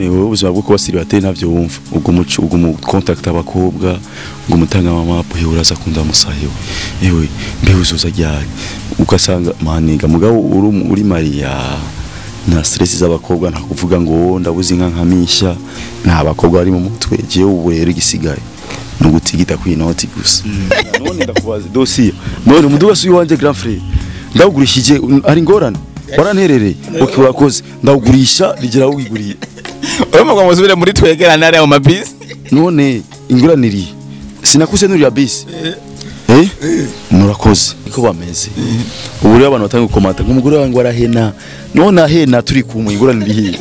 None wowe ubuzima bwo kuba célibataire ntavyo wumva, ubwo contact abakobwa ngo umutanga mama hewe uraza kundamusa, hewe ewe mbe uzoza ryari, ugasanga maniga. Mugabo uri marié, nta stress z'abakobwa, nta kuvuga ngo ndabuze inka nkamisha, nta bakobwa bari mu mutwe. Jewe ubu rero igisigaye ni ugutigita kwinoti gusa. None ndakubaza dossier, none umuduga si wanje, grand frère, ndawugurishije ari ngorane waranterereye? Okay, urakoze, ndawugurisha rigera wiguriye. Urumva ngo musubire muri twegerane ariya mu mabisi. None inguraniriye sinakuse nurira bisi, eh murakoze, niko bameze. Ubu rero abantu batanga gukomata ngo umugore wangu arahena. None ahena turi kumwe, inguraniriye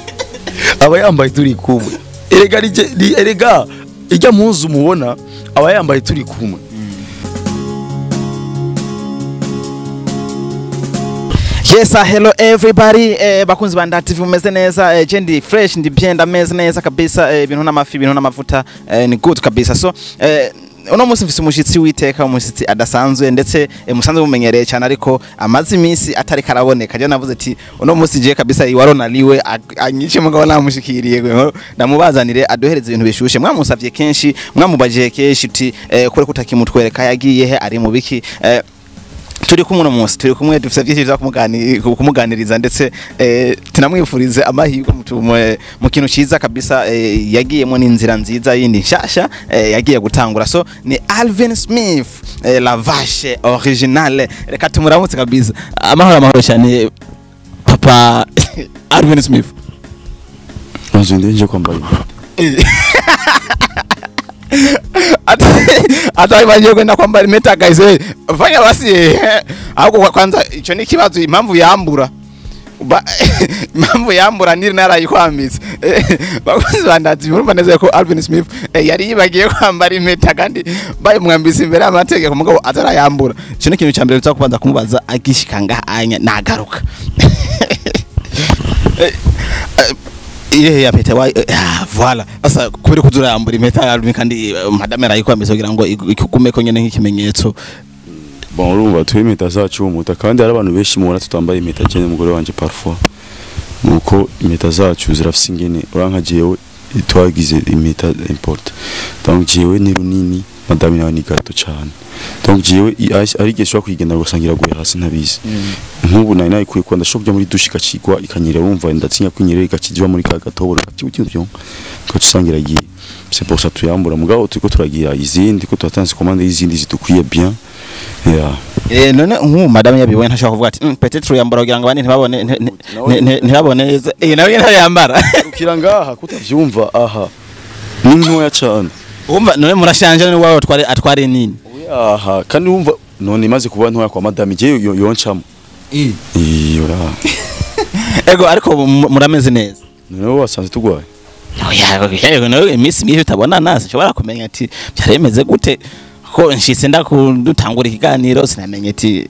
aba yambaye turi kumwe. Erega erega ijya mpuzu mubona aba yambaye turi kumwe. Yes, hello everybody, bakunzi ba Nda TV, mumeze neza? Je ndi fresh, ndi bien, ndameze neza kabisa, ibintu n'amafi, ibintu n'amavuta, ni good kabisa. So uno munsi mfise umushitsi witeka, umushitsi adasanzwe ndetse musanzwe mumenyereye cyane, ariko amaze iminsi atari karaboneka. Je navuze ati uno munsi je kabisa iwarona liwe anyice, mugabo namushikiriye ngo ndamubazanire aduhereze ibintu bishushe. Mwamusavye kenshi, mwamubajije kenshi uti kure kutakimutwereka, yagiye he, ari mu biki? Turi kumwe uno munsi, turi kumwe, dufite byinshi byo kumuganiriza ndetse tunamwifurize amahirwe mu kintu cyiza kabisa yagiyemo n'inzira nziza yindi nshasha yagiye gutangura. So ni Alvin Smith, la vache originale. Reka tumuramutse kabisa. Amahoro, amahoro cyane, papa Alvin Smith. Nzu nje kwambara impeta. Ata ibagiye kwenda kwambara impeta, guys, fanya basi, ahubwo kwanza ico ni kibazo, impamvu yambura impamvu yambura niri narayikwambitse. Bakunzi ba Nda TV, murumva neza ko Alvin Smith yari yibagiye kwambara impeta kandi bayimwambitse imbere y'amategeko, mugabo atarayambura. Ico ni ikintu ca mbere tuza kubanza kumubaza agishika ngaha anya nagaruka. Ile ya pete wa voilà, asa kubera kuzura yambura impeta ya Alvin kandi madame arayikwambitse kugira ngo ikugume nyene nk'ikimenyetso. Bon, urumva turi impeta zacu umuta, kandi hari abantu benshi mubona tutambaye impeta cyane umugore wanje parfois, nuko impeta zacu zirafise ingene uranka. Jewe twagize impeta importe, donc jewe ni runini, madame nawe ni gato cyane, donc jewe ari igihe ushobora kuyigenda ugasanga iraguye hasi ntabizi. Nk'ubu nari nayikuye kwa ndashobora kujya muri douche ikacigwa ikanyerera, wumva ndatinya kwinyerera ikakijwa muri ka gatoboro kakibuye, ugaca usanga iragiye. C'est pour ça tuyambura, mugabo turiko turagira izindi ko twatanze commande y'izindi zidukwiye bien, yeah. None nk'ubu madame yabibonye ntashobora kuvuga ati peut-être uyambara kugira ngo abandi ntibabone ntibabone neza"? Nawe ntayambara. Ukira ngaha kutavyumva, aha ni ntoya cyane. Wumva none murashanje, none wawe atware atware nini? Aha kandi wumva none imaze kuba ntoya kwa madame, je yoncamo iyo ra. Ego, ariko murameze neza? None wowe wasanze tugwaye? Oya, yego, nawe iminsi myinshi utabona sinshobora kumenya ati byari bimeze gute, ko nshitse ndakudutangura ikiganiro sinamenye ati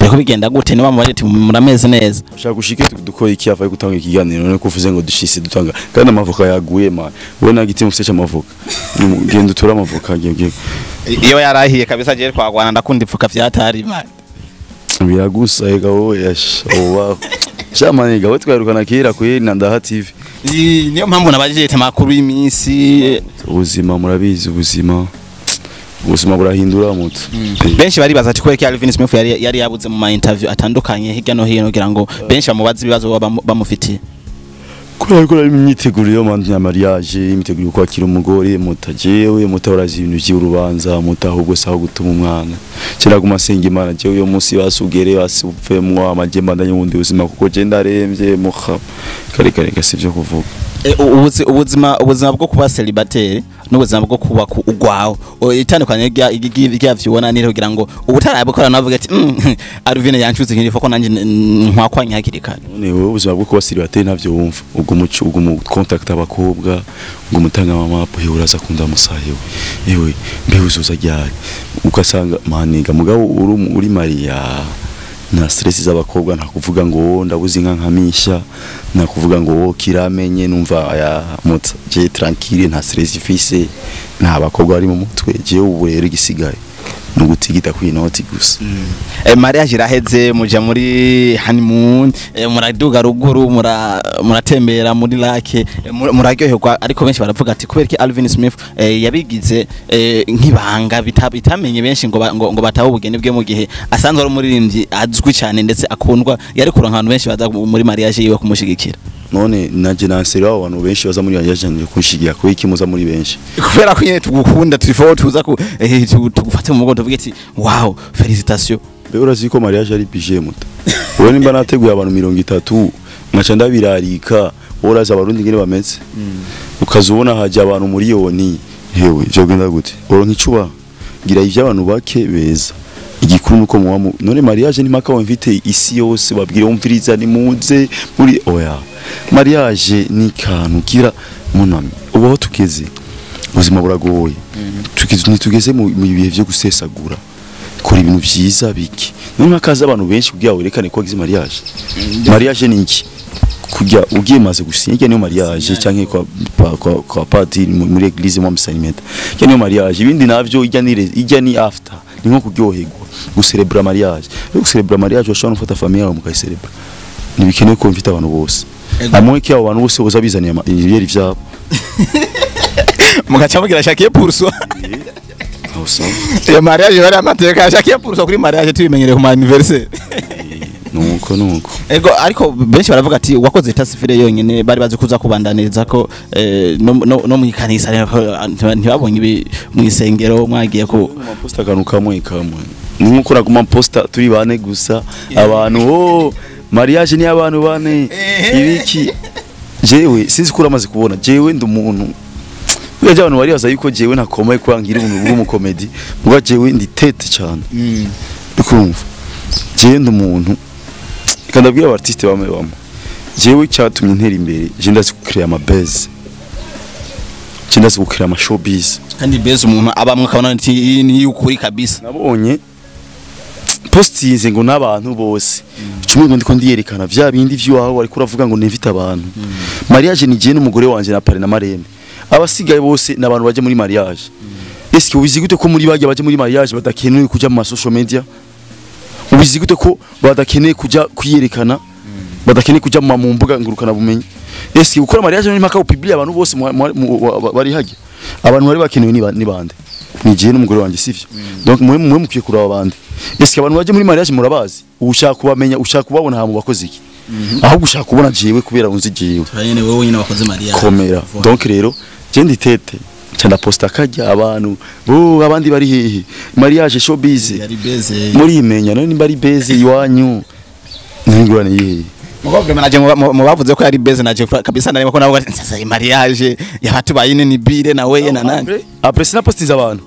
biriko bigenda gute. Niba mubaje ati murameze neza. Ushaka gushike dukora iki avaye gutanga ikiganiro? None ko uvuze ngo dushise dutanga kandi amavoka yaguye man, wowe nta giti mufise c'amavoka? Genda uture amavoka, genda. Iyo yarahiye kabisa, je twagwana, ndakunda ipfuka vyatari man. Biragusa ega wowe, yash owa shamaniga we twarukana kera kuri na Ndaha TV. Niyo mpamvu nabajije ati amakuru y'iminsi. Ubuzima murabizi, ubuzima burahindura muto. Benshi baribaza ati kubera ko Alvin Smith yari yabuze mu ma interview atandukanye hirya no hino, kugira ngo benshi bamubaze ibibazo baba bamufitiye. Kubera ko ari imyiteguro yo ya mariage, imyiteguro yo kwakira umugore mutajewe mutahorazi ibintu by'urubanza muta, ahubwo saho gutuma umwana kiraguma asenga Imana. Jewe uyo munsi basugere basupfemwo amaje mbandanye ubundi buzima, kuko je ndaremvye muha kare kare gasivyo kuvuga. Ubuzima bwo kuba célibataire n'ubuzima bwo kuba ku ugwawe, itandukanye ryavyo ubona nire, kugira ngo ubutarabikora navuga ati Alvin yancuze nkiri ko nanjye nkwakwanya hakiri kare. None wowe ubuzima bwo kuba célibataire ntavyo wumva, ubwo umuco ubwo mu contact abakobwa ngo umutanga mama hewe uraza kundamusa, hewe ewe mbe uzoza ryari, ugasanga maniga. Mugabo uri marié, nta stress z'abakobwa, nta kuvuga ngo ndabuze inka nkamisha, nta kuvuga ngo kiramenye. Numva aya muta je tranquille, nta stress ifise, nta bakobwa bari mu mutwe. Je ubu rero igisigaye Ni ugutigita kw'inoti gusa. Mariage iraheze, muja muri honeymoon, muraduga ruguru, muratembera muri lake, muraryoherwa, ariko benshi baravuga ati kubera iki Alvin Smith yabigize nk'ibanga bitamenye benshi ngo batahe ubugeni bwe, mu gihe asanzwe ari umuririmbyi azwi cyane ndetse akundwa, yari kuronka abantu benshi baza muri mariage yiwe kumushigikira? None naje nansera abo bantu benshi baza muri mariage yanje kunshigira, kubera iki muza muri benshi? Kubera ko nyene tugukunda, turifo tuza ku tugufate mu mugongo, tuvuge ati wow, félicitations. Mbe urazi ko mariage ari budget muto? Wowe nimba nateguye abantu 30, nkaca ndabirarika, wowe urazi Abarundi ngene bameze, ukaza ubona hajya abantu miliyoni, hewe vyogenda gute? Uronka icuba ngira ivy'abantu bake beza. Igikuru nuko muba none mariage ni mpaka wumvite isi yose, babwire wumviriza nimuze muri, oya, mariage ni kantu kira munami. Ubu aho tugeze ubuzima buragoye. Tugeze, ntitugeze mu bihe vyo gusesagura. Kora ibintu vyiza biki. None hakaza abantu benshi kugira werekane ko wagize mariage? Mariage ni iki? Kujya ugiye maze gusinya, niyo mariage, canke kwa padiri muri église mu musalimenta, ijya niyo mariage. Ibindi navyo ijya ni ijya ni after, ni nko kuryoherwa, gucelebra mariage. Rero gucelebra mariage washobora no gufata famille yawe mukayicelebra, ntibikenewe ko mfite abantu bose amwe ko abo bantu bose boza bizaniye ibiyeri vyabo. Mugaca mugira chacun pour soi. Aho sawa. Iyo mariage bari amateka, chacun pour soi kuri mariage tubimenyereye ku ma anniversaire. Nuko nuko. Ego, ariko benshi baravuga ati wakoze état civil yonyene, bari bazi kuza kubandaniriza ko no mu ikanisa, rero ko ntibabonye ibi mu isengero mwagiye ku Posta akantu kamwe kamwe, ni nkuko naguma posta turi bane gusa, abantu oh, mariage ni abantu bane, ibiki. Jewe sinzi ko uramaze kubona, jewe ndi umuntu burya abantu baribaza yuko jewe ntakomeye kuba ngira ubuntu bw'umukomedi, muga jewe ndi tête cyane. Ukumva jewe ndi umuntu, reka ndabwira aba artiste bamwe bamwe, jewe cyatumye ntera imbere, je ndazi gucreate ama buzz, je ndazi gucreate ama showbiz. Kandi beze umuntu abamwe akabona ati iyi ni ukuri kabisa. Nabonye postinze ngo n'abantu bose cumi, ngo ndiko ndiyerekana vya bindi vy'iwawe ariko uravuga ngo nimvite abantu. Mariage ni jewe n'umugore wanje na parrain na marraine, abasigaye bose n'abantu baje muri mariage. Eske ubizi gute ko muri bajya baje muri mariage badakenewe kuja mu ma social media? Ubizi gute ko badakeneye kuja kwiyerekana, badakeneye kuja mu mbuga ngurukana bumenyi? Eske gukora mariage ni mpaka upublie abantu bose bari hajya? Abantu bari bakenewe ni bande? Ni jewe n'umugore wanje, sivyo? Donc mwe mukwiye kuraba abandi. Eske abantu baje muri mariage murabazi? Ushaka kubamenya, ushaka kubabona ha mu bakozi iki? Ahubwo ushaka kubona jewe kubera unzi jewe. Nyene wewe nyene wakoze mariage. Komera. Donc rero je ndi tête nca ndaposta kajya, abantu bo abandi bari hehe? Mariage showbiz. Yari beze. Murimenya none nimba ari buzz iwanyu, n'ingorane yihe? Mugabo naje mu bavuze ko yari beze, naje kabisa narimo ko navuga ati sasa iyi mariage yabatubaye ni bire na weye na nani. Après sinapostiza abantu,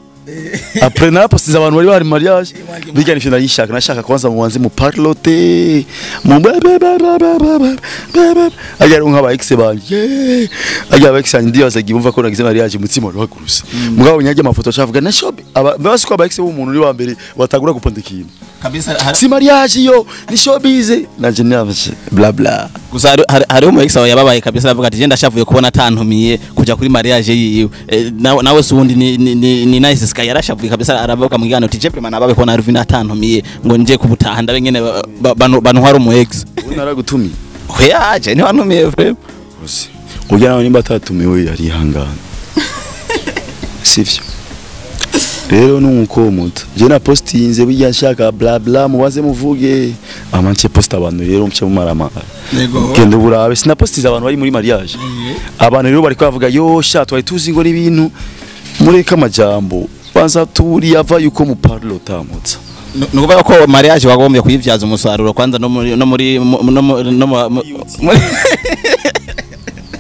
après narapostiza abantu bari bari mu mariage bijya nivyo nayishaka. Nashaka kwanza mubanze mu parlote mu ba ba ba ba ba ba ba ba ba ajya rero nk'aba ex banje, ajya aba ex banje ndibaza bumva ko nagize mariage, umutsima wari waguruse. Mugabo nyajya amafoto ashavuga na shop aba basi ko aba ex b'umuntu uri wa mbere batagura guponda ikintu. Kabisa. Si mariage yo ni showbiz, nanje navye bla bla. Gusa hariho umu ex wawe yababaye kabisa, avuga ati je ndashavuye kubona atantumiye kuja kuri mariage yiwe. Nawe se ubundi ni Nice Sky yarashavuye kabisa, aravuga mu kiganiro ati je vraiment nababe kubona Alvin atantumiye ngo nje kubutaha ndabe ngene bantwara umu ex. Ubu naragutumiye? Oya, je ntiwantumiye vraiment. Uzi urya nawe nimba atatumiwe yarihangana, sivyo? Rero nuko muto je na postinze bijya nshaka bla bla, mubaze muvuge ama nce posta abantu, rero muce mumarama. Genda burabe, sinapostiza abantu bari muri mariage. Abantu rero bari bavuga yo sha twari tuzi ngo n'ibintu, mureke amajambo, banza turi yava yuko mu parlo tamutsa. Ni ukuvuga ko mariage wagombye kuyibyaza umusaruro kwanza no muri no muri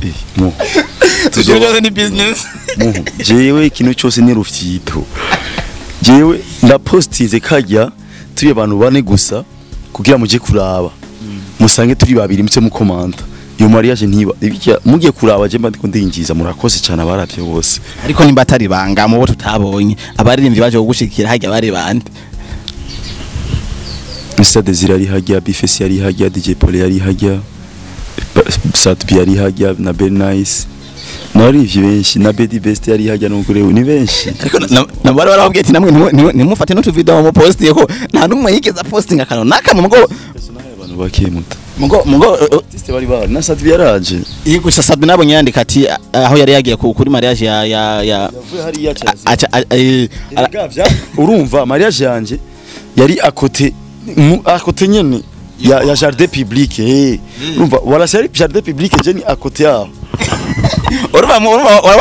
Eh, mu Ibyo byose ni business. Muhu, jewe ikintu cyose ni rufyito. Jewe ndapostinze kajya turi abantu bane gusa kugira muje kuraba, musange turi babiri muce mukomanda iyo mariage ntiba ibijya mugiye kuraba. Je mba ndiko ndinjiza, murakoze cyane abaravye bose. Ariko nimba atari banga mu bo tutabonye, abaririmbyi baje kugushikira hajya bari bande? Mr Desire yari hajya, Bifesi yari hajya, DJ Paul yari hajya, Satbi yari hajya na Ben Nice. Narivye benshi na Bedi Best yari hajya n'umugore we, ni benshi. Ariko na bari barababwiye ati namwe ntimufate n'utuvideo mu post ko nta n'umwe yigeze postinga akantu nakamwe mugo. Abantu bakemuta. Mugo Artiste bari bahari na Sadbi yaraje. Yego, Sadbi nabonye yandika ati aho yari yagiye kuri mariage ya Yavuye hariya cyazi. Aca Erega urumva mariage yanje yari à côté à côté nyene ya jardin public, eh urumva wala sari jardin public, je ni à côté yaho. Urumva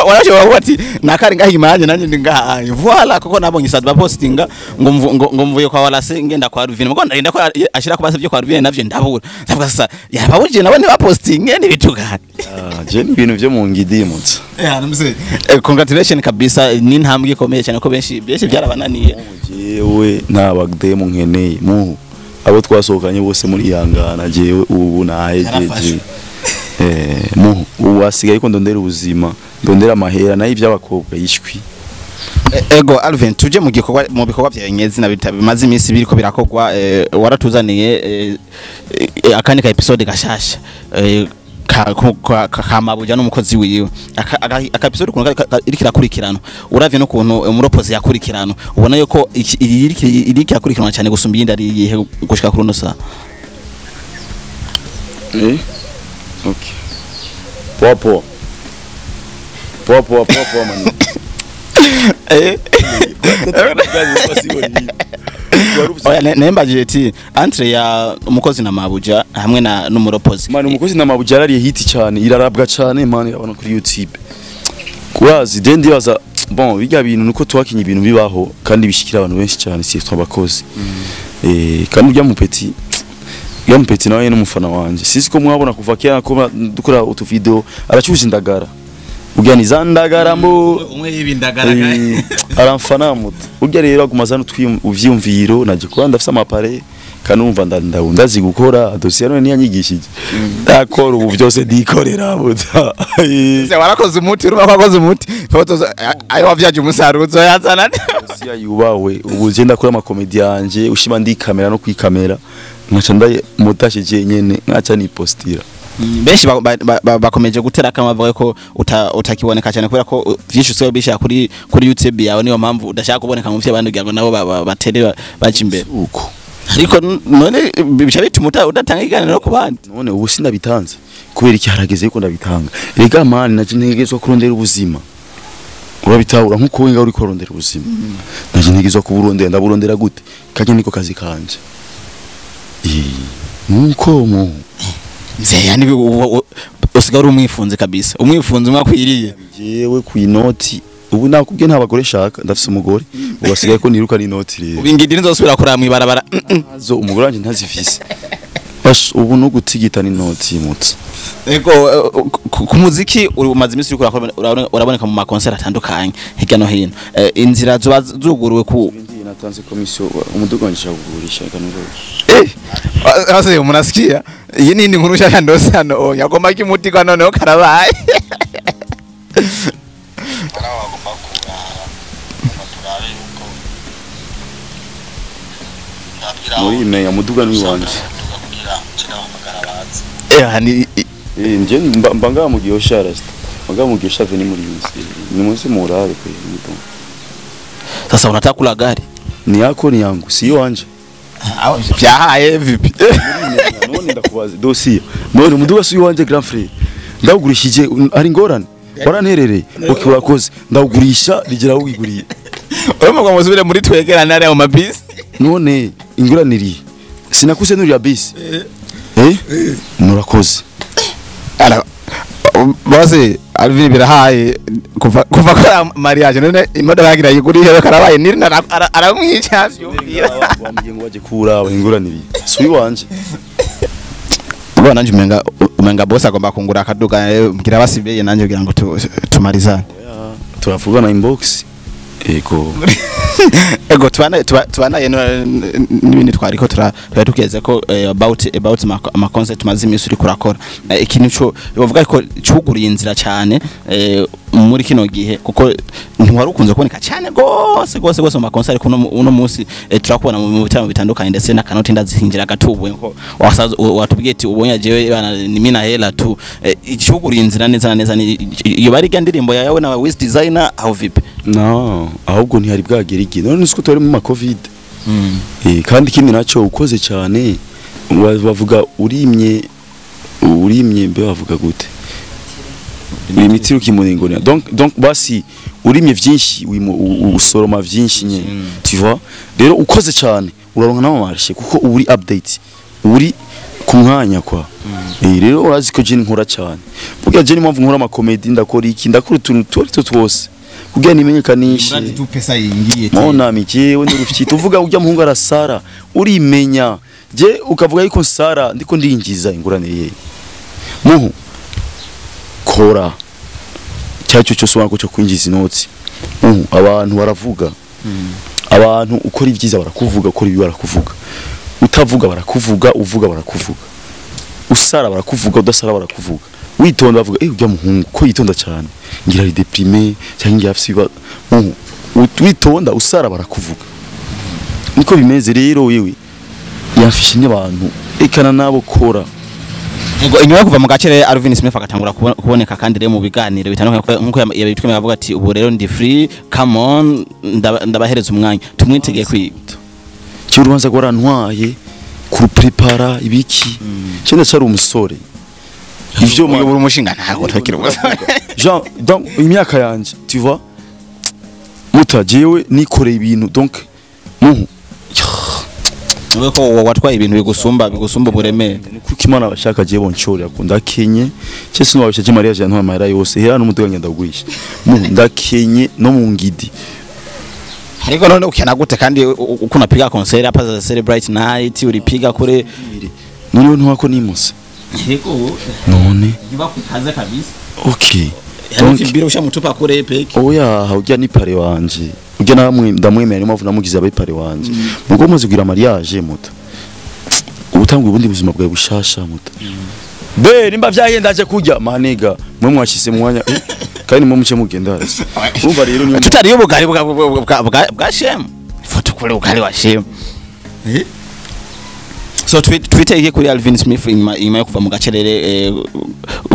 warashobora kuvuga ati nakari ngaha inyuma yanjye, nanjye ndi ngaha. Voilà, kuko nabonye Sadba postinga ngo ngo mvuye kwa Walase ngenda kwa Ruvine, mugo ndarinda ko ashira kubasa byo kwa Ruvine navyo ndabura. Ndavuga sasa yababujije nabo ntibapostinge n'ibitugane. Ah, je ni ibintu vyo mu ngidi mutsa. Yeah, namse congratulation kabisa, ni intambwe ikomeye cyane ko benshi benshi byarabananiye. Jewe nta bagdemu nkeneye muhu, abo twasohokanye bose muri ihangana, jewe ubu nahejeje. Yarafashwe. Muhu ubu hasigaye ko ndondera ubuzima, ndondera amahera, nayo iby'abakobwa yishwi. Ego Alvin, tuje mu gikorwa, mu bikorwa bya nyezina bimaze iminsi biriko birakogwa. Waratuzaniye akandi ka episode gashasha ka Mabuja n'umukozi wiwe. Aka episode ukuntu iriko irakurikirana, uravye n'ukuntu umuropozi yakurikirana, ubona yuko iyi iriko irakurikiranwa cyane gusumba iyindi ari iyihe gushika kuri uno saha? Okay, poa poa poa poa poa poa mani. Oya, nembajije ati entre ya umukozi na Mabuja hamwe na n'umuropozi. Mani, umukozi na Mabuja yarariye hit cyane, irarabwa cyane mani, irabona kuri YouTube kurazi. Je ndibaza, bon, bijya bintu nuko twakinye ibintu bibaho kandi bishikira abantu benshi cyane, si twabakozi. Kandi ujya mu petit nawe n'umufana wanje, sisi ko mwabona kuva kera ko dukora utu video, aracuza indagara, ujya ni za ndagara mbo. Umwe y'ibindagara. Aramfana muto ujya rero aguma azana uvyiyumviro, naje kuba ndafise amapare kandi umva ndazi gukora dosiye, none ntiyanyigishije, ndakora ubu byose ndikorera muta. Se warakoze umuti, urumva ko wakoze umuti, foto ayo wavyaje umusaruro uzoyazana. Dosiye yubawe, ubu je ndakora amakomedi yanje ushima ndi kamera no kwikamera, nkaca ndamutashe je nyene, nkaca nipostira. Benshi bakomeje gutera akamo bavuga ko utakiboneka cyane kubera ko vyinshi usigaye ubishira kuri YouTube yawe, niyo mpamvu udashaka kuboneka mu vy'abandi kugira ngo nabo batere baje imbere. Uko. Ariko none bica bituma udatanga ikiganiro ku bandi. None ubu sindabitanze kubera iki? Harageze yuko ndabitanga. Rega mani, naje ntegerezwa kurondera ubuzima, urabitahura, nkuko wenga uri kurondera ubuzima, naje ntegerezwa kuburondera. Ndaburondera gute? Kajya niko kazi kanje. Nuko mu Mzee, yani usigaye uri umwifunzi kabisa, umwifunzi umwe akwiriye. Jewe ku inoti ubu nakubwiye nta bagore shaka, ndafise umugore, ubu asigaye ko niruka n'inoti rero. Ubu ingidi nizosubira kurara mw'ibarabara. Zo umugore wanje ntazifise. Bash, ubu no gutigita n'inoti mutse. Ego, ku muziki uri umaze iminsi uriko uraboneka mu makonseri atandukanye hirya no hino. Inzira zoba zuguruwe ku Ngiye natanze komisiyo, umuduga wanje nshaka kugurisha kanuro. Sasa mnasikia iyi ni inkuru nshasha ndose hano yagomba kimuti kwa noneho karabaye. Nabo bagomba kuraba ngo turabe yuko ndabwira Muri meya muduga ni wanje. Kugira kinahamagara bazi. Ni nje mba ngaha mu Gihosha, rasta mba ngaha mu Gihosha ni muri yisi ni munsi murare kwe ni bon. Sasa unataka kula gari? Ni yako ni yangu, si wanje. Vyahaye vipi? None ndakubaza dosiye, none umuduga si wanje, grand frère, ndawugurishije ari ingorane waranterereye? Okay, urakoze, ndawugurisha rigera aho wiguriye. Urumva ngo musubire muri twegerane hariya mu mabisi. None ingorane iri sinakuse nuriya bisi, murakoze. Ara bose Alvin birahaye kuva kora mariage, none imodoka yagira yiguriye karabaye niri aramwica vyumvira. Bambwiye ngo baje kuraba ingorane iri si wanje. Ubona nanje umenga boss agomba kungura akaduga, mbwira basibeye nanje kugira ngo tumalizane. Turavugana inbox, ego. Ego, tubanaye n'ibindi twariko twari tugeze ko about ama concert maze iminsi uriko urakora. Ikintu co bavuga ko cuguriye inzira cyane. Muri kino gihe, kuko ntiwari ukunze kuboneka cyane gose gose gose mu ma concert, ariko uno munsi turakubona mu bitaramo bitandukanye, ndetse na kanoti ndazihinjira gatubuye ko watubwiye ati ubonye jewe bana ni mina hela tu. Icuguriye inzira neza na neza ni iyo bari rya ndirimbo yawe na Wiz Designer aho vipi? No, ahubwo ntihari bwagera igihe none siko turi mu ma Covid. Kandi ikindi nacyo, ukoze cyane bavuga urimye, urimye mbe bavuga gute, imiti ukimuningoni. Donc basi urimye vyinshi usoroma vyinshi nyene, tu vois. Rero ukoze cyane uraronka n'ama marché, kuko uri update, uri ku mwanya kwa. Rero urazi ko je nkora cyane, burya je ni mpamvu nkora ama comédie, ndakora iki, ndakora utuntu tuari two twose kugira nimenyekanishe. Tu pesa yingiye. Mon ami, jewe ndurufite tuvuga ujya muhungu arasara, urimenya je ukavuga yuko nsara ndiko ndinjiza ingurane ye. Muhu kora cyacyo cyose ubona ko cyo kwinjiza inoti. Muhu abantu baravuga, abantu ukora ibyiza barakuvuga, ukora ibibi barakuvuga, utavuga barakuvuga, uvuga barakuvuga, usara barakuvuga, udasara barakuvuga, witonda bavuga ujya muhungu ko yitonda cyane, ngira ari déprimé cyangwa ngira afise ibibazo. Muhu witonda usara barakuvuga, niko bimeze. Rero wewe yafishe n'abantu ekana nabo kora. Ngo inyuma yo kuva mu gace rero, Alvin Smith agatangura kuboneka kandi rero mu biganiro bitandukanye, nkuko yabitwemeye avuga ati ubu rero ndi free, come on, ndabahereza umwanya, tumwitegeye kwiga. Cyo urubanza rwarantwaye kuruprepara ibiki, cyo ndacyari umusore ivyo. Muyobora umushinga ntabwo takiri umusore. Jean, donc imyaka yanje, tu vois, muta jewe nikoreye ibintu, donc muhu Nuko ko watwaye ibintu bigusumba uburemere. Kuko Imana bashaka jewe bonshorera ko ndakenye cyo sinwabisha je mariage yantwaye amahera yose hera n'umuduga ngenda kugurisha. Muhu ndakenye no mu ngidi. Ariko none ukena gute kandi uko unapiga concert hapa za Celebrate Night ulipiga kure? None ntiwako nimuse. Yego. None ntibakukaze kabisa. Okay. Donc biro ushamutupa kure peke. Oya, ujya ni parrain wanje, ujya namwe ndamwemera, niyo mpamvu namugize abe parrain wanje. Mugo umaze kugira mariage muta ubutanga ubundi buzima bwawe bushasha muta. Be nimba vyagenda aje kurya maniga mwe mwashyize mu mwanya, kandi mwe muce mugenda hasi. Urumva rero niyo Tutariye ubugari bwa shemu, ifoto kure ubugari wa shemu. So twitege kuri Alvin Smith inyuma yo kuva mu gacerere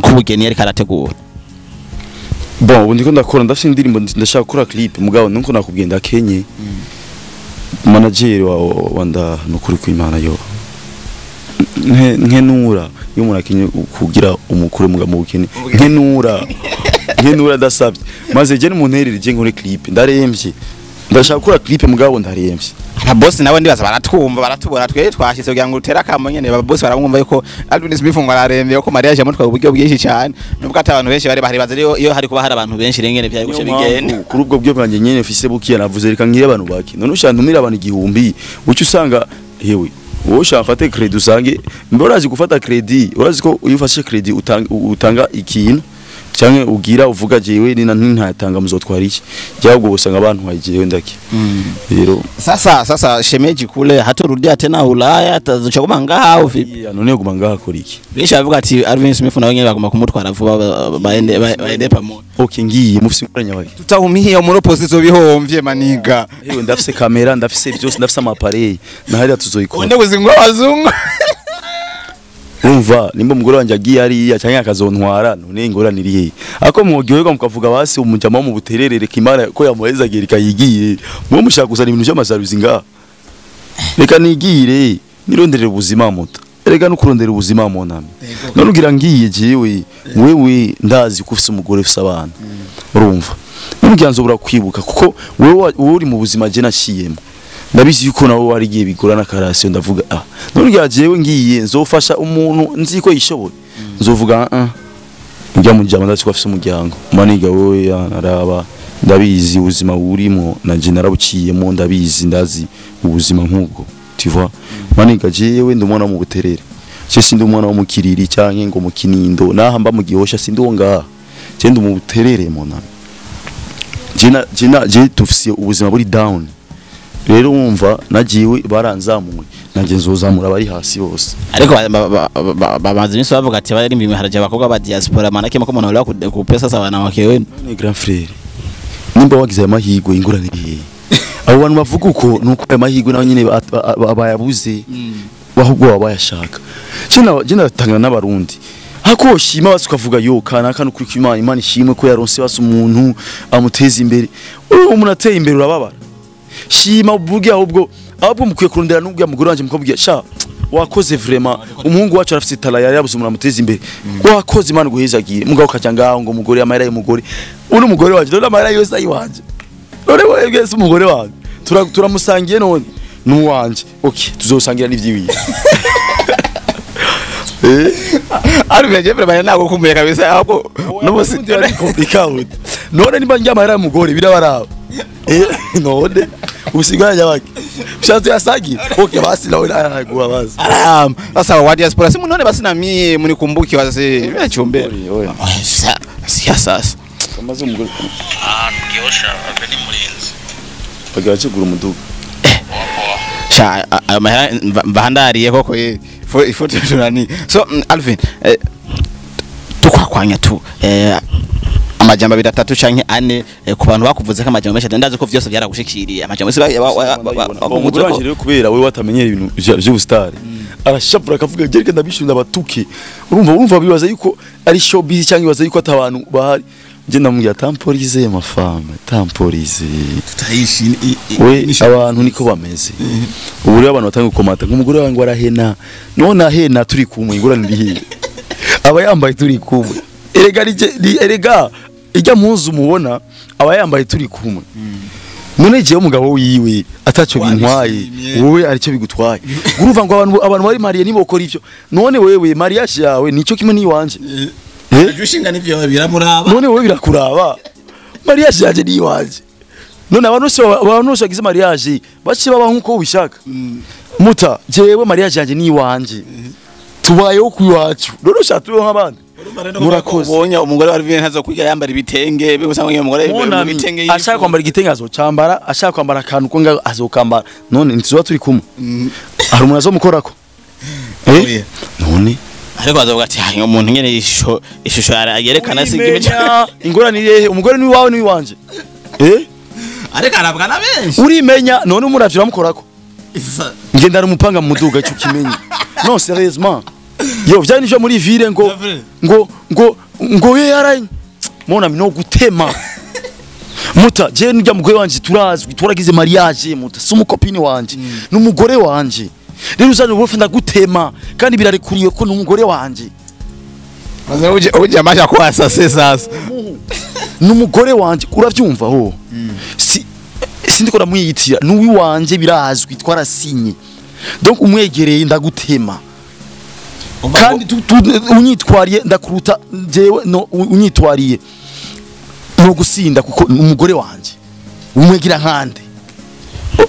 k'ubugeni yariko arategura. Bon, ubu ndiko ndakora, ndafite indirimbo, ndashaka gukora clip, mugabo nuko nakubwiye ndakenye. Manager wa nda nukuri kw'Imana yo nkenura iyo umuntu akenye kugira umukuru muga mu bukene, nkenura ndasabye maze je n'umunterere je nkore clip. Ndaremvye, ndashaka gukora clip mugabo ndaremvye. Aba boss nawe ndibaza baratwumva, baratubona twe twashitse kugira ngo utere akamo nyene. Aba boss baramwumva yuko Alvin Smith ngo araremvye, ko mariage yamutwaye uburyo bwinshi cyane, nubwo ati abantu benshi bari bahari bazi rero iyo hari kuba hari abantu benshi rengene byari guce bigenda. Kuri ubwo byo bwanjye nyene mfise bukiya, navuze reka nkire abantu bake. None ushaka ntumire abantu 1000, uca usanga hewe wowe ushaka fate credit, usange mbe urazi gufata credit, urazi ko iyo ufashe credit utanga ikintu cyangwa ugira uvuga jewe ni ntatanga muzotwara iki, cyangwa usanga abantu hagiye ndaki rero. Sasa shemeji kule hatorudia tena Ulaya, atazochaguma ngaha au vipi? Ya none guma ngaha kora iki? Benshi bavuga ati Alvin Smith nawe nyene bagomba kumutwara vuba baende pamoja. Okay, ngiye mufise ingorane yawe. Tutahumia muri opposition bihomvye maniga. Yewe ndafise kamera, ndafise byose, ndafise ama appareil nahari tuzoyikora. Onde kuzingwa abazungu. Umva nimba umugore wanje agiye hariya cyangwa akazontwara, none ingorane iri hehe? Ako mwogiwe mukavuga basi umujama mu butererere kimara ko yamuhezagira ikayigiye, mwe mushaka kuzana ibintu by'amasaruzi ngaha. Reka nigire nironderere ubuzima muta, erega no kurondera ubuzima mu nami. None ugira ngiye jewe wewe ndazi ko ufise umugore, ufise abana, urumva none ugira nzobura kwibuka kuko wewe uri mu buzima je naciyemo, ndabizi yuko nawe wari giye bigorana karasiyo. Ndavuga none ugira jewe ngiye nzofasha umuntu nzi ko yishoboye, nzovuga njya mu jama ndazi ko afise umuryango maniga wowe naraba ndabizi ubuzima burimo nanje narabuciyemo, ndabizi, ndazi ubuzima nk'ubwo, tu vois maniga. Jewe ndi umwana wo mu Buterere, je sindi umwana wo mu Kiriri canke ngo mu Kinindo, naha mba mu Gihosha, sindi uwo ngaha, je ndi mu Buterere mon ami. Je tufise ubuzima buri down. Rero wumva nagiwe baranzamuye Nanjye nzozamura abari hasi bose. Ariko babanza iminsi bavuga ati bari imiharaje abakobwa ba diaspora, manake mko mnaolewa ku pesa za wanawake wenu. Ni grand frère, nimba wagize amahirwe ingurane bihe abo bantu bavuga uko nuko ayo mahirwe naho nyine bayabuze, ahubwo baba bayashaka. Je natangana n'abarundi hako shima basi ukavuga yo kanaka nukuri ko Imana, Imana ishimwe ko yaronse basi umuntu amuteza imbere. Uwo umuntu ateye imbere urababara. Shima uvuge, ahubwo mukwiye kurondera n'ubwo mugore wanje mukabwira sha wakoze vraiment, umuhungu wacu arafite tala yari yabuze umuntu amuteza imbere, wakoze Imana guhezagire. Mugabo kaja ngaho ngo umugore amahera y'umugore, uno mugore wanje none amahera yose ayiwanje, none wewe se umugore wanje turamusangiye none nuwanje, okay tuzosangira n'ivyiwiye. Ari je vraiment nako kumbuye kabisa ahubwo n'ubusi ari complicated. None nimba njya amahera y'umugore birabaraba, none usigara nyabaki ushatse yasagira, okay basi nawe naraguha basi. Aram sasa wa diaspora simu none basi na mie mnikumbuki wazee mimi nachiombea siya sasa kamaze umugore ahantu giosha abe ni murinzi bagira kigura umuduga. Sha ayo mahera mbahandariye koko ifoto tunani. So Alvin, tukwakwanya tu amajambo abiri atatu canke ane ku bantu bakuvuze ko amajambo menshi, ndazi ko vyose byaragushikiriye amajambo yose umugore wanje rero kubera wewe watamenyera ibintu vy'ubustari arashavura akavuga gereka ndabishunda abatuke. Urumva bibaza yuko ari showbiz cyangwa bibaza yuko atabantu bahari. Je ndamubwira temporize mafame, temporize tutaishi we abantu niko bameze. Ubu rero abantu batanga gukomata ngo umugore wangu arahena, none ahena turi kumwe ingorane iri aba yambaye turi kumwe. Erega erega ijya muzu mubona aba yambaye turi kumwe. None jewe umugabo wiwe ataco bintwaye, wowe aricyo bigutwaye. Urumva ngo abantu bari mariye nibokora ivyo. None wewe mariage yawe nico kimwe niwanje. Ujushinga nivyo biramuraba. None wewe birakuraba. Mariage yaje niwanje. None abantu bose bagize mariage bace baba nkuko ubishaka. Muta jewe mariage yaje niwanje. Tubayeho kuiwacu. None ushatuwe nk'abandi. Murakoze. Ubonye umugore wa Alvin ntazo kwiga yambara ibitenge bigusanga ngo umugore ibitenge ashaka kwambara igitenge azocambara, ashaka kwambara akantu ko ngaho azokambara. None ntituba turi kumwe. Hari umuntu azomukorako. None ariko azovuga ati umuntu nyene ishusho yerekana sigime ingorane irihe? Umugore ni wawe ni wanje. Ariko arabwa na benshi. Urimenya none umuravyo uramukorako. Ngenda rumupanga mu muduga ico kimenye. Non sérieusement. Yo vyari nivyo muri ville ngo ngo ngo ngo yaraye mona no gutema. Muta je nujya mugore wanje turazwi twaragize mariage muta si umukopini wanje n'umugore wanje. Rero uzanye ubufe ndagutema kandi birarekuriye ko n'umugore wanje. Maze uje amasha ko asase sasa. N'umugore wanje uravyumva ho. Si sindiko ndamwiyitira n'uwi wanje birazwi twarasinye. Donc umwegereye ndagutema. Kandi unyitwariye ndakuruta jewe no unyitwariye no gusinda kuko umugore wanje umwegira nkande.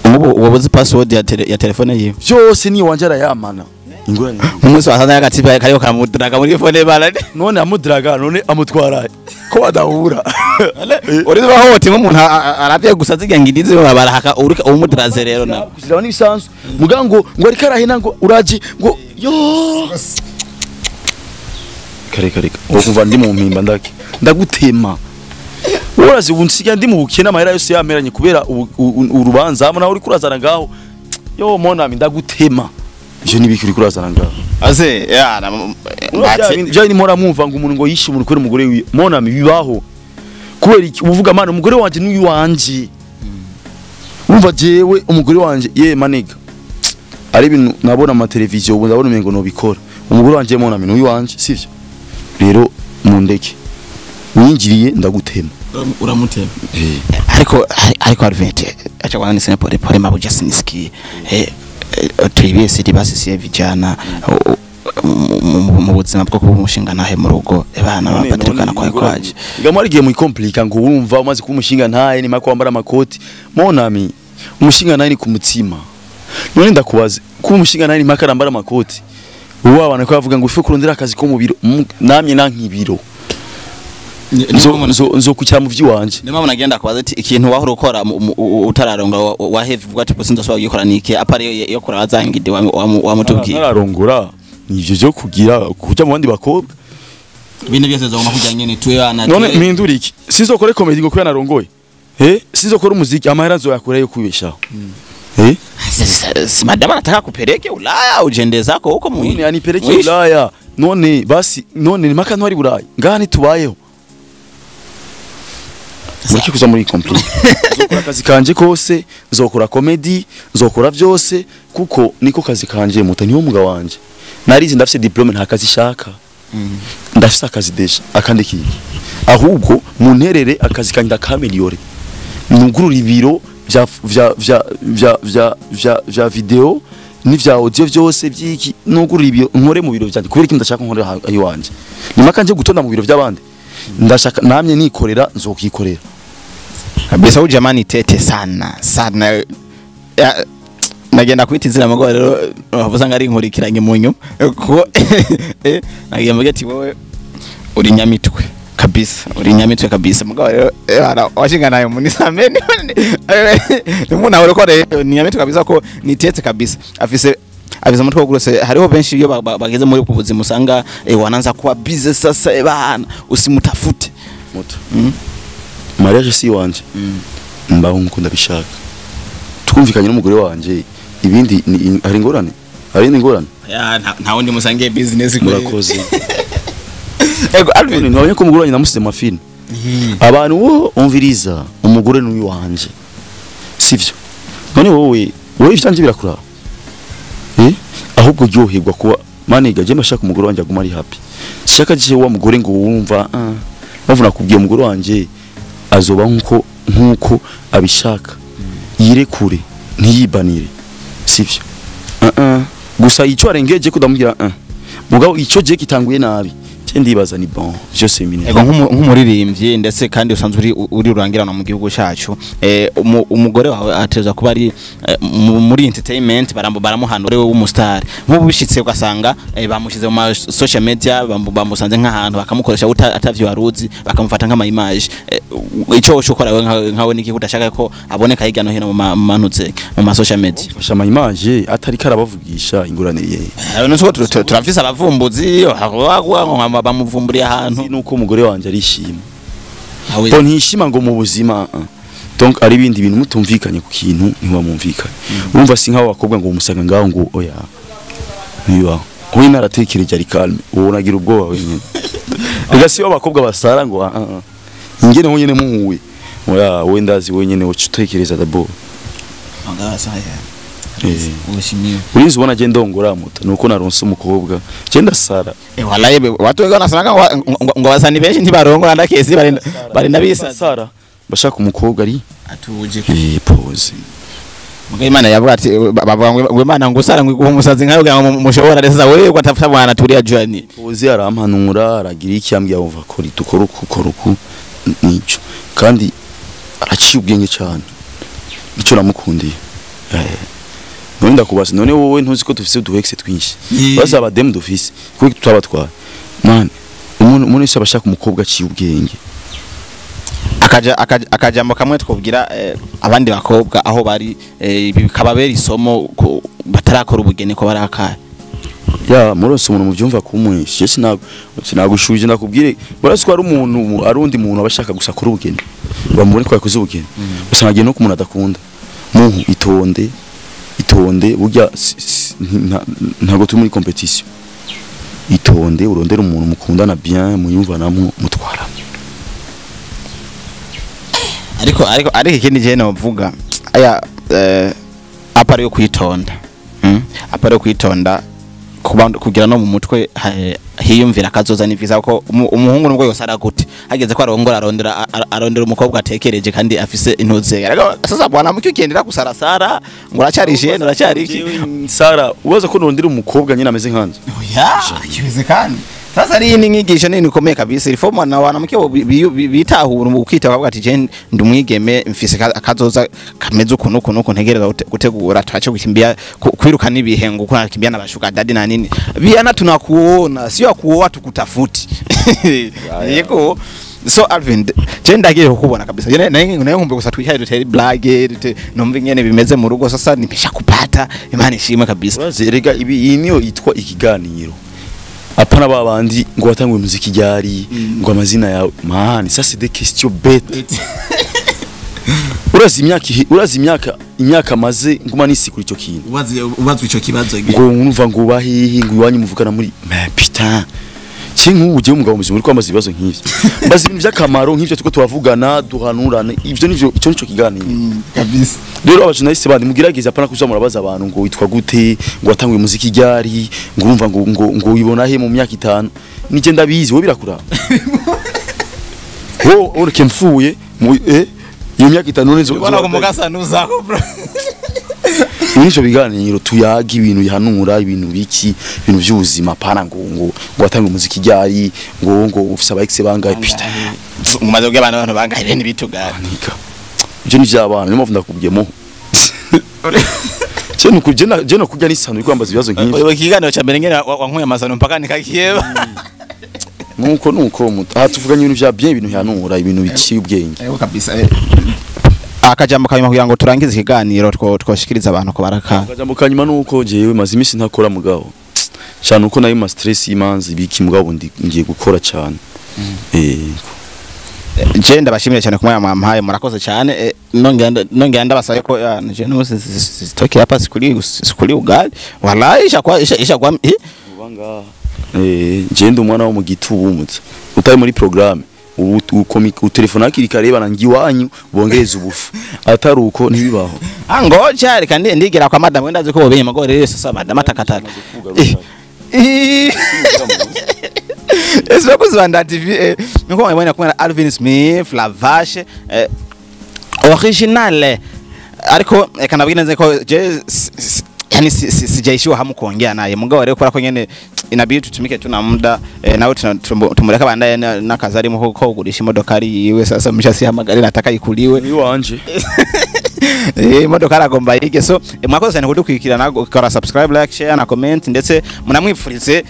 Ubu wabuze password ya telefone yiwe byose ni wanje arayamana. Ingorane umunsi wasanga yagatipa kariyo kamudraga muri phone bana. None amudraga none amutwara ko badahura. Urize bahote nk'umuntu aravye gusa ziga ngirize barahaka urika umudraze rero na kushira nibisanzwe mugango ngo ariko arahena ngo uraji ngo yo kare kare okuva ndi mu mpimba ndake ndagutema. Urazi ubunsiga ndi mu bukene amahera yose yameranye kubera urubanza hamwe nawe uri kurazana ngaho yo monami ndagutema. Ivyo nibiki uri kurazana ngaho aze ya bya ni mora mwumva ngo umuntu ngo yishe umuntu kubera umugore wiwe monami bibaho. Kubera iki uvuga mana umugore wanje n'uyu wanje. Urumva jewe umugore wanje ye maniga ari ibintu nabona ama televiziyo ubu ndabona umengo nobikora. Umugore wanje monami n'uyu wanje sivyo? Rero mundeke unyingiriye ndagutema. Uramutema. Ariko Alvin acha kwanza niseme pole pole mabuja sinisikie. Tuibie sidi basi sie vijana mu buzima bwo kuba umushinga ntahe mu rugo abana bapatikana kwa kwaje. Igamo ari giye mu komplika ngo urumva umaze kuba umushinga ntahe ni mako wambara amakoti. Monami umushinga ntahe ni ku mutima. None ndakubaze kuba umushinga ntahe ni mako arambara amakoti. Ubu abantu ko bavuga ngo ufe kurondera akazi ko mu biro namye nankibiro. Nzokukira mu vy'iwanje. Niyo mpamvu nagenda kubaza ati ikintu wahora ukora utararonga wahevye uvuga ati sinzosubira kugikora niki apari yo kora wazangide wamutubwiye. Ntararongora nivyo vyo kugira kuja mu bandi bakobwa. Ibintu byose zogomba kujya nyene tuwe bana. None mpindura iki? Sinzokore comedy ngo kubera narongoye. Sinzokora umuziki amahera nzoyakora yo kwibeshaho. Si madama anataka kupeleke Ulaya ujende zako huko None anipeleke Ulaya. None basi none ni maka ntwari Burayi. Ngaha ntitubayeho. Mureke kuza muri complain. Nzokora akazi kanje kose, nzokora comedy, nzokora vyose kuko niko kazi kanje muta niwo muga wanje. Narize ndafise diplome nta kazi shaka. Ndafise akazi desha akandi kiki. Ahubwo munterere akazi kanje ndakameliore. Nugurura ibiro vya vya vya vya vya vya vya video n'ivya audio vyose vyiki nugurura ibiro nkore mu biro vyanje kubera iki ndashaka nkorera ayiwanje. Nimaka nje gutonda mu biro vy'abandi. Ndashaka namye nikorera nzokikorera. Kabisa huyu jamani tete sana sana. Nagenda kwita izina mugabo rero bavuze ngo ari inkurikiranye mu nyuma kuko nagiye mvuga ati wowe uri nyamitwe kabisa, uri nyamitwe kabisa mugabo rero washinga nayo munisamene umuntu ahora ko rero ni nyamitwe kabisa ko nitetse kabisa afise umutwe wogurose. Hariho benshi iyo bageze muri ubwo buzima usanga wananza kuba busy sasa bana usimutafute muto. Mariage si wanje. Mbaho nkuko ndabishaka. Twumvikanye n'umugore wanje ibindi hari ingorane. Hari ingorane. Ya nta wundi musangiye business murakoze. Ego Alvin nabonye ko umugore wanje namusize mafini. Abantu wo umviriza umugore n'uyu wanje. Sivyo. None wowe ivyanje birakura. Ahubwo ryoherwa kuba maniga je ndashaka umugore wanje aguma ari happy. Shaka je wa mugore ngo wumva bavuna kubwiye umugore wanje azoba nkuko abishaka. Yirekure ntiyibanire sivyo. Gusa ico arengeje kudamubwira mugabo ico je kitanguye nabi je ndibaza ni bon je sais mine. Ego nk'umuririmbyi ndetse kandi usanzwe uri urangirana mu gihugu cyacu umugore wawe ateza kuba ari muri entertainment baramuhanura wewe w'umustar nk'ubu bishitse ugasanga bamushize mu social media bamusanze nk'ahantu bakamukoresha atavyo waruzi bakamufata nk'ama image ico ushokora wewe nkawe niki udashaka ko aboneka hirya no hino mu manutse mu ma social media fasha ama image atari karabavugisha ingurane ye. None turafise abavumbuzi bamuvumburiye ahantu nuko umugore wanje arishima. Bo ntishima ngo mu buzima donc ari ibindi bintu mutumvikanye ku kintu ntiwamumvikanye. Urumva si nkaho bakobwa ngo umusanga ngaho ngo oya niba we naratekereje ari calme uwo nagira ubwoba wenyine. Ega si abakobwa basara ngo ingene ho nyene muhuye oya we ndazi wenyene ucutekereza d'abord. Urinzi ubona je ndongora muto nuko naronse umukobwa je ndasara. Wallahi watu wengi wanasanga ngo basani benshi ntibarongora ndakesi barenda bisa sara bashaka umukobwa ari atuje pose. Muga Imana yavuga ati bavuga ngo Imana ngo usara ngo iguhe umusazi nkayo kugira ngo mushobora resa wewe ko atafuta mwana turiya Johnny. Pose arampanura aragira iki ambwiye wumva ko dukora uku nico kandi araciye ubwenge cyane nico namukundiye. None ndakubasa none wowe ntuzi ko dufise uduhexe twinshi basa abademu dufise kuko tutabatwara man umuntu wese abashaka umukobwa aciye ubwenge. Akajambo kamwe twubwira abandi bakobwa aho bari bikababera isomo batarakora ubugeni ko barakaye. Ya muronse umuntu muvyumva kumwe je sinagushuje ndakubwire burasi ko ari umuntu arundi muntu abashaka gusa kora ubugeni bamubone ko yakoze ubugeni usanga agiye no ku muntu adakunda. Muntu itonde itonde burya ntago turi muri competition. Itonde urondera umuntu mukundana bien muyumvanamwo mutwara. Ariko ikindi je novuga aya apari yo kwitonda apari yo kwitonda kugira no mu mutwe hiyumvira kazoza ni visa ko umuhungu nubwo yose aragute hageze ko arongora arondera umukobwa atekereje kandi afise intuze. Sasa bwana mucyo ugendera kusarasara ngo uracyari jeune uracyari iki Sara ubaza ko nondera umukobwa nyine ameze nkanje. Oya kiwezekani. Sasa ari ni nyigisho nini ikomeye kabisa reform na wana muke bitahura ukita bavuga ati je ndumwigeme mfise akazoza kameze ukuntu ukuntu ntegereza gutegura twace gukimbia kwiruka nibihe ngo uko nakimbia nabashuka dadi na nini biana tunakuona sio akuoa tukutafuti. Yego So Alvin, je ndagiye kukubona kabisa. Je naye nkumbuye gusa twihaye dutere blague, numva ingene bimeze mu rugo. Sasa nimesha kupata, Imana ishimwe kabisa. Urazi erega ibi, iyi niyo yitwa ikiganiro, apana babandi ngo watanguye muziki ryari, ngo amazina yawe. Man, ça c'est des questions bêtes. Urazi imyaka urazi imyaka maze nguma nisikura ico kintu. Ubazi ico kibazo. Ngo numva ngo ubahihi, ngo iwanyu muvugana muri, mais putain, cye nk'ubu ugiye umugabo muzima uri kwambaza ibibazo nk'ivyo, mbaza ibintu by'akamaro nk'ivyo tuko turavugana, duhanurane. Ivyo nivyo, ico nico kiganiro. Kabisa. Rero abajournaliste bandi mugerageze, apana kuza murabaza abantu ngo witwa gute, ngo watanguye muziki ryari, ngo urumva ngo wibona he mu myaka 5. Nije ndabizi, wowe birakuraba, wowe ureke mfuye mu iyo myaka 5 nizo. Ubona ko mugasa nuzako, bro. Muri ivyo biganiro tuyaga ibintu bihanura, ibintu biki, ibintu by'ubuzima, apana ngo watanguye umuziki ryari, ngo ufise aba ex bangahe, putain. Umaze kubwira abantu bangahe bene bitugara. Nika ibyo ni iby'abana, niyo mpamvu ndakubwiyemo. Je no kurya n'isano uri kwambaza ibibazo nk'ivyo. Oyo ikiganiro ca mbere ngene wankuye amasano mpaka nikakiyeba. Nuko aha tuvuganye ibintu vya bien, ibintu bihanura, ibintu biciye ubwenge. Ego kabisa. Akajambo kanyuma kugira ngo turangize ikiganiro twoshikiriza abantu ko baraka. Akajambo kanyuma nuko jewe maze iminsi ntakora, mugabo cyane uko nayo ma stress y'imanza ibiki, mugabo ngiye gukora cyane. Je ndabashimira cyane kumwe mwampaye, murakoze cyane. Nongera ndabasabe ko je no sitoki hapa sikuli ugali, wallahi isha isha kwa. Je ndi umwana wo mu gitubumutse utari muri programme, ubu utelefona hakiri kare bana ngi iwanyu bongereza ubufu, atari uko ntibibaho. Angoja reka ndigira kwa madam, wenda ko bobenye magore. Rero sasa madam atakataka. Ese bakozi ba Nda TV, niko mwabona kumwe na Alvin Smith La Vache original, ariko reka nabwire neza ko je yani sijaishiwa hamu kuongea naye, mugabo rero kubera ko nyene inabidi tutumike, tuna muda nawe tumureka bandaye n'akazi arimo ko kugurisha imodoka ari yiwe. Sasa mshasihamagare, nataka ikuliwe. Iwanje. Imodoka aragomba yige. So mwakoze cyane kudukurikirana, gukora subscribe, like, share na comment, ndetse munamwipfurize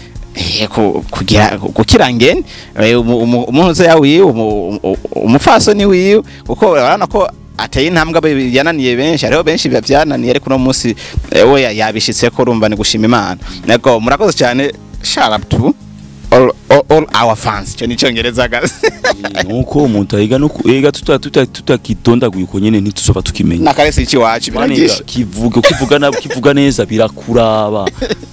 kugira gukira ngeni umuntu se yawiwe umufasoni wiwe, kuko urabona ko ateye intambwe yananiye benshi. Hariho benshi byananiye, ariko uno munsi we yabishitse ko urumva ni gushima Imana. Nego murakoze cyane. Shout out to all our fans. Cyo ni cyongereza gaze. Nuko umuntu ayiga no ega tutakidondaguye uko nyene ntituzova tukimenya. Nakarese iki wacu biragisha. Kivuga kivuga nabi, kivuga neza birakuraba.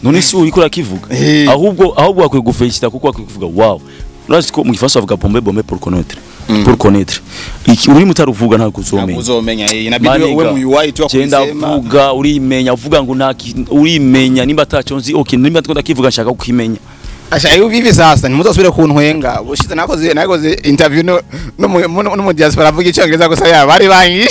None si uriko urakivuga? Ahubwo akwiye gufelicita, kuko akwiye kuvuga wow. Urazi ko mu gifaransa bavuga bombe bombe pour connaître, pour connaître. Iki urimo utaruvuga ntabwo uzomenya. Uzomenya, inabidi uwe mu UI tu. Genda vuga urimenya, uvuga ngo nta urimenya nimba ataco nzi. Okay, nimba ndiko ndakivuga nshaka kukimenya. Asha iyo bibi sasa ntimuzosubire kuntwenga. Ubushize nakoze interview no mu diaspora avuga icyongereza gusa, yaba bari bangi.